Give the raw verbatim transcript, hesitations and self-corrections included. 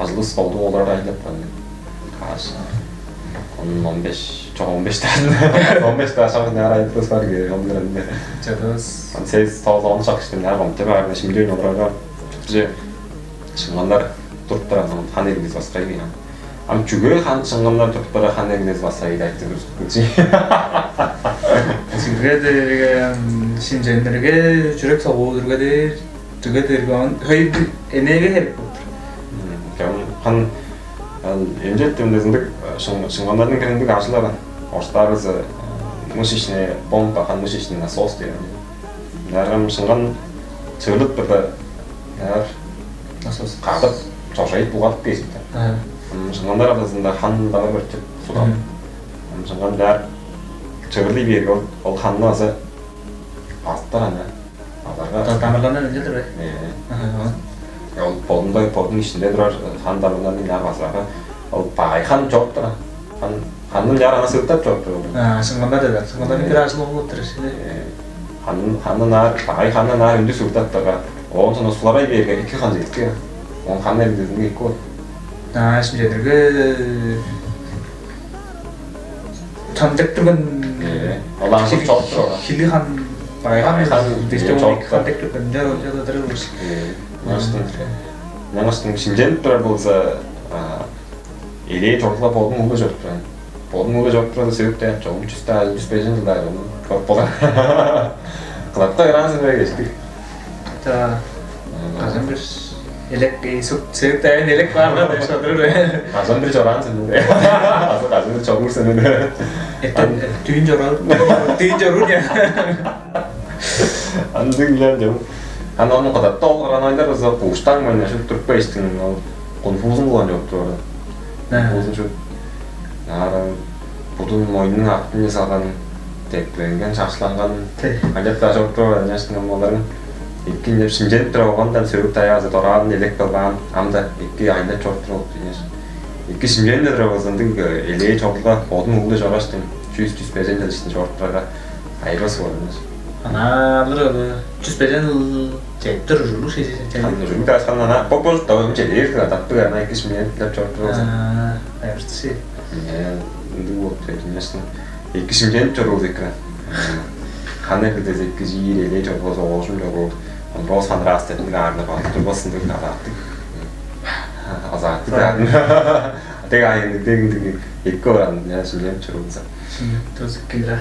ажылыс колдуг олар айылап каан. Каш он он беш чок он беш даан он беш даа шак няар айылдыс бар ке ол беренде. Чадабыз. Ан сез тоғыз он шак иште няар комте баарына шимден оларга же шыңгандар туруптар хан эгилиз баскай бийан. Ам чүге хан шыңгандар туруптара хан эгилиз баскай айтты күрсүп кылчы. Чүге дээрге шимчендерге жүрек согуурга дээр. Дүге дээрге он хөй энээге херек болур. Кем хан эмчет демдезиндик шыңганнардын кириндик ажылары. Орустарызы мышечная помпа, хан мышечный насос деген. Наргам шыңган чыылып турда яар насос кадып чоржайып бугадып кээшипти. Шыңгандар арасында хан дагы бөртүп судам. Шыңган даар чыгырлый берген ол ханны азы базыптар аны. Аларга Та- тамырлардан ынчалдыр бе? Э, Аха, ол бодунда бодунун ичинде турар хан тамырларны ынчаар базырага ол багай хан чоруп турар. Хан ханны ынчаар ана сыыптап чоруп турар. А, шыңганда да, шыңганда Э. бир ажыл болуп тур шили. Ханны ханны наар багай ханны наар үнді сыыптап турар. Оон соно суларай берген эки хан жетти. Он хан эргизинде эки бол. А, шимчедерге тандык турган Э, ол аңгыр чоруп турар. Хили хан байган Хан, деште э, ол чоруп хан тур. Тек турган жа жа да дыры болуш. Э, Маңыштың маңыштың шимченип турар болза, а, элээ чордула бодун улу чоруп турар. Бодун улу чоруп турар себепте чогум чүстө чүс бежен жылда ону көп болар. Кылатка ыраан сенбей кечтик. Та кажан бир элек сык сык дайын элек баарга деп шадырыр. Кажан бир чораан сен. Азы кажан бир чоруур сен. Эттен түйүн чорар. Түйүн чоруур я. Андыг билем жок. Аны ону кыдатта ол кырган айлар ыза кууштаң мойнашып туруп кайыштың ол конфузун кылган чок турар. Конфузун чуп. Нааран будун мойнунун артын салган, тепленген, шашланган. Тей. Айлап даа чоруп турар, аняштың амаларын. Эки деп шимченип тура болгондан сөгүп таяазы дораадын элек кылган, ам да эки айлап чоруп туруп, конечно. Эки шимченип тура болза ындыг элээ чогулга бодун угулда чораштың, чүс чүс бежен жыл ишинде чоруп турарга айбас болган. Анаалыр ылы чүс бежен жыл жетиптер ужурлуг шежен. Ам ужурлуг дааскан ана бок болуп да оюм чедээр даттык ана эки шимченип деп чоруп тура болза. Айбыртысы. Ындыг болуп тур, конечно. Эки шимченип чоруур экран. Ханы кыдыс эки жиир эле чорбос оожум чоруур. Онбос ханраастетин каарны калып турбасын деп азааттык. Азааттык каарын. Дег айын дег дег эки оран я шимченип чоруур. Шимченип турсук килра.